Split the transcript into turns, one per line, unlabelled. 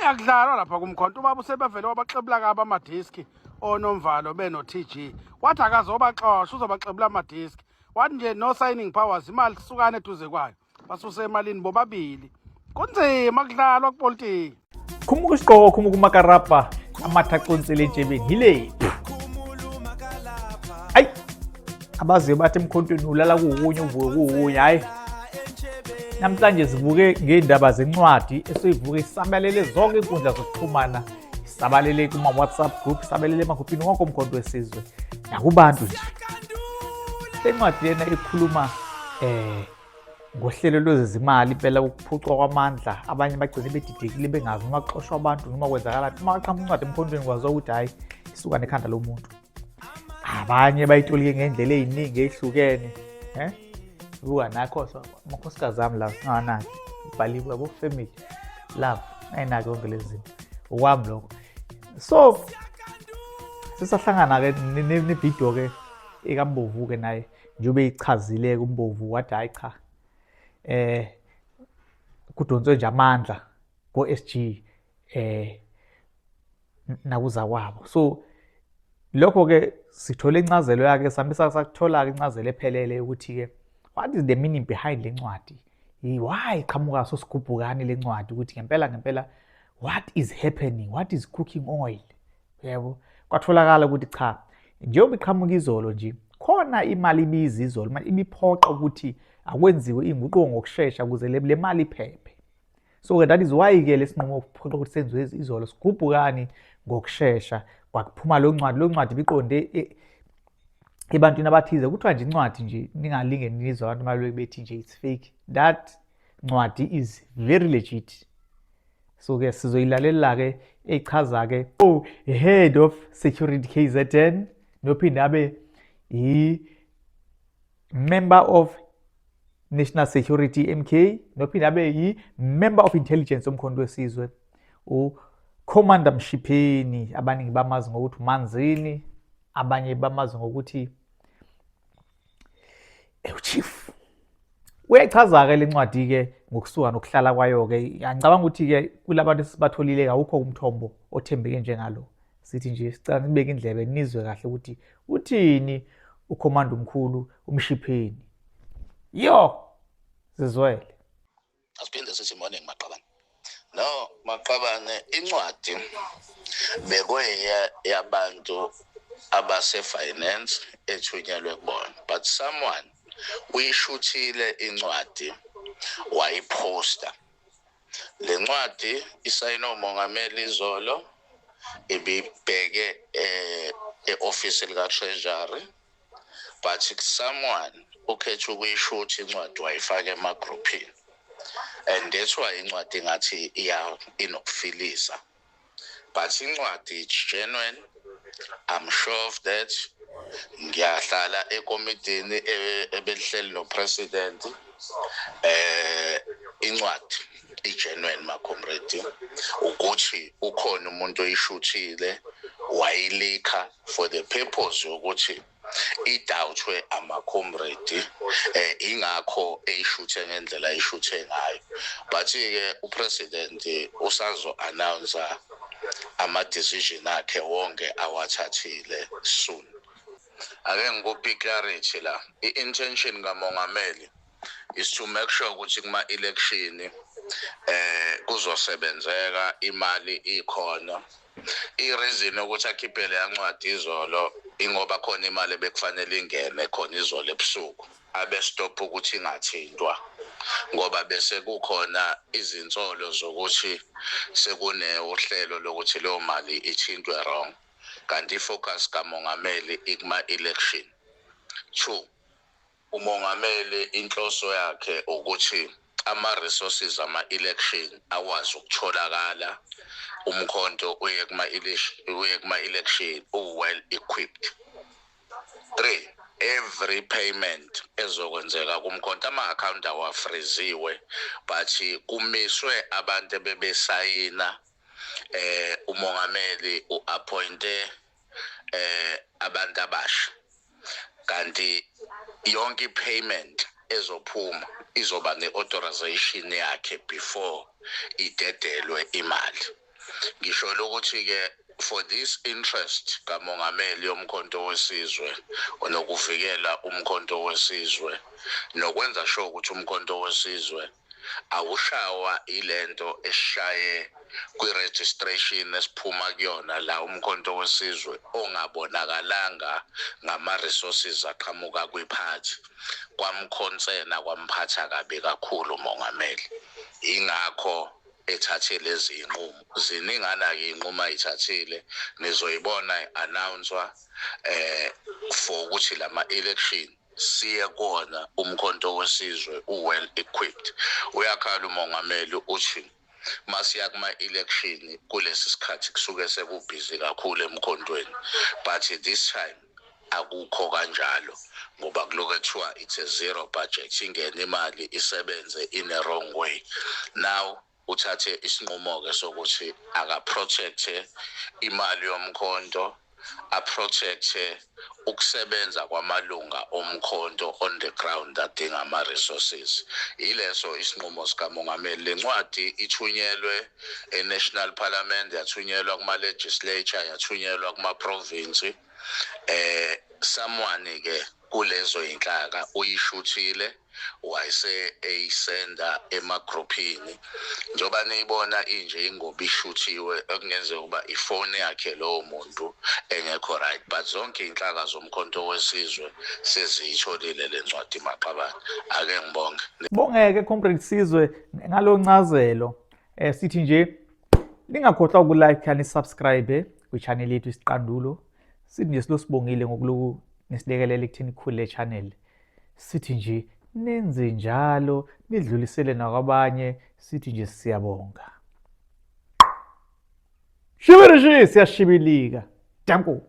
Akudlalwa lapha kuMkhonto. Ubaba usebevele wabaxebula kabi amadiski oNomvalo beno-TG. Wathi akazobaxosha, uzobaxebula amadiski. Wathi nje no signing powers, imali sukane eduze kwayo. Basuse emalini bobabili. Kunzima, kudlalwa kupolitiki.
Khumuka isigqoko, khumuka umakarabha, amathe aconsele entshebeni hile. Ayi, abaziyo bathi emkhontweni ulala kuwukunye uvuke kuwukunye. Hhayi, namhlanje sivuke ngey'ndaba zencwadi esoyivuke isabalele zonke iy'nkundla zokuxhumana, isabalele kuma-WhatsApp group, isabalele emaguphini wonke uMkhonto Wesizwe nakubantu nje. Le ncwadi lena ikhuluma ngohlelo lwezezimali impela, ukuphucwa kwamandla. Abanye bagcine bedidekile bengazi noma kuxoshwa abantu noma kwenzakalani. Uma qhamuka incwadi emkhontweni kwaziwa ukuthi hhayi, isuka nekhanda lomuntu. Abanye bayitolike ngendlela ey'ningi ey'hlukene. Buka nakho amakhosikazi ami la, singawanaki, ibhaliwe yabo, family love, ayinaki yonke lezi zinto, okwami lokho. So sisahlangana-ke nevidiyo-ke ekaMbovu-ke naye njengoba eyichazile-ke uMbovu, wathi hhayi cha, kudonswe nje amandla ko-SG nakuza kwabo. So lokho-ke sithole incazelo yakhe, sambe sakuthola-ke incazelo ephelele ukuthi-ke what is the meaning behind le ncwadi, why iqhamuka sosigubhukani le ncwadi, ukuthi ngempela ngempela what is happening, what is cooking oil. Yebo, kwatholakala ukuthi cha, njengoba iqhamuka izolo nje, khona imali ibiza izolo, imali ibiphoqa ukuthi akwenziwe inguquko ngokushesha ukuze le mali iphephe. So-ke that is why-ke lesinqumo kuphoqa ukuthi senziwe izolo, sigubhukani ngokushesha, kwakuphuma lo ncwadi. Lo ncwadi ibiqonde ebantwini abathize. Kuthiwa nje incwadi nje, ningalinge nizwe abantu maloku bethi nje it's fake. That ncwadi is very legit. So-ke sizoyilalela-ke echaza-ke oh head of security KZN, nophinde abe i-member of National Security MK, nophinde abe yi-member of intelligence oMkhonto Wesizwe, uCommander Mshipheni. Abaningi bamazi ngokuthi uManzini, abanye bamazi ngokuthi uChief. Uyayichaza-ke le ncwadi-ke ngokusuka nokuhlala kwayo-ke. Ngicabanga ukuthi-ke kulabantu esibatholile awukho umthombo othembeke njengalo. Sithi nje sicela nibeke indlebe nizwe kahle ukuthi uthini ukhomanda omkhulu uMshipheni. Yo, sizwele.
Asiphinde sithi morning, Maqabane. No, Maqabane, incwadi bekuyiya yabantu abase-finance ethunyelwe kubona, but someone uyishuthile incwadi wayiphosta. Le ncwadi isayinwe umongameli izolo, ibibheke e-ofisi lika-Treasury, but someone ukhetha ukuyishutha incwadi wayifaka emagruphini, and that's why incwadi ingathi iya inokufiliza, but incwadi it's genuine, I'm sure of that. Ngiyahlala ekomitini ebelihleli no-president. Incwadi i-genuine, ma-comrade, ukuthi ukhona umuntu oyishuthile wayilikha for the purpose yokuthi idawuthwe ama-comrade, ingakho eyishuthe ngendlela ayishuthe ngayo. But-ke upresident usazo-announce ama-decision akhe wonke awathathile soon. Ake ngikuphe i-clarity la. I-intention kamongameli is to make sure ukuthi kuma-election kuzosebenzeka, imali ikhona. I-reason ukuthi akhiphe leya ncwadi izolo ingoba khona imali ebekufanele ingene khona izolo ebusuku, abe stop ukuthi ingathintwa ngoba bese kukhona izinsolo zokuthi sekune uhlelo lokuthi leyo mali ithintwe wrong, kanti ifocus kamongameli ikuma-election. Two, umongameli inhloso yakhe ukuthi ama-resources ama-election akwazi ukutholakala, umkhonto uye kuma-election u-well equipped. Three, every payment ezokwenzeka kumkhonto, ama-account awafriziwe, but kumiswe abantu ebebesayina. Umongameli u-appointe abantu abasha, kanti yonke i-payment ezophuma izoba ne-authorization yakhe before idedelwe imali. Ngisho ukuthi ke for this interest kamongameli yomkhonto wesizwe nokuvikela umkhonto wesizwe nokwenza sure ukuthi umkhonto wesizwe awushawa ilento eshaye kwi-registration esiphuma kuyona la umkhonto wesizwe ongabonakalanga ngama-resources aqhamuka kwiphathi kwamkhonsena kwamphatha kabi kakhulu umongameli. Ingakho ethathe lezi zinqumo. Ziningana-ke iy'nqumo ayithathile, nizoyibona i-announce-wa eh for ukuthi lama election siye kuwona umkhonto wesizwe u-well equipped. Uyakhala umongameli uthi masiya kuma-election kulesi sikhathi kusuke sekubhizi kakhulu emkhontweni, but this time akukho kanjalo ngoba kuloke kuthiwa it's a zero budget, ingene imali isebenze in a wrong way. Now uthathe isinqumo-ke sokuthi akaprotecte imali yomkhonto, aprotecte ukusebenza kwamalunga omkhonto on the ground adinga ama-resources. Yileso isinqumo sikamongameli. Le ncwadi ithunyelwe e-National Parliament, yathunyelwa kuma-legislature, yathunyelwa kuma-province. Someone ke kulezo inhlaka uyishuthile wayese eyisenda emagruphini. Njengoba niyibona inje ingoba ishuthiwe, okungenzeka ukuba ifoni yakhe lowo muntu engekho right, but zonke iy'nhlaka zomkhonto wesizwe seziyitholile le ncwadi. Maqabane, ake ngibonge.
Bongeke Comrade Sizwe ngalo ncazelo. Sithi nje ningakhohlwa ukulike ni subscribe kwi-channel yethu Isiqandulo. Sithi nje silosibongile ngokuloku nisilekelela ekutheni ikhule le channel. Sithi nje nenze njalo nidlulisele nakwabanye, sithi nje siyabonga. Shibirishi siyashibilika. Danko.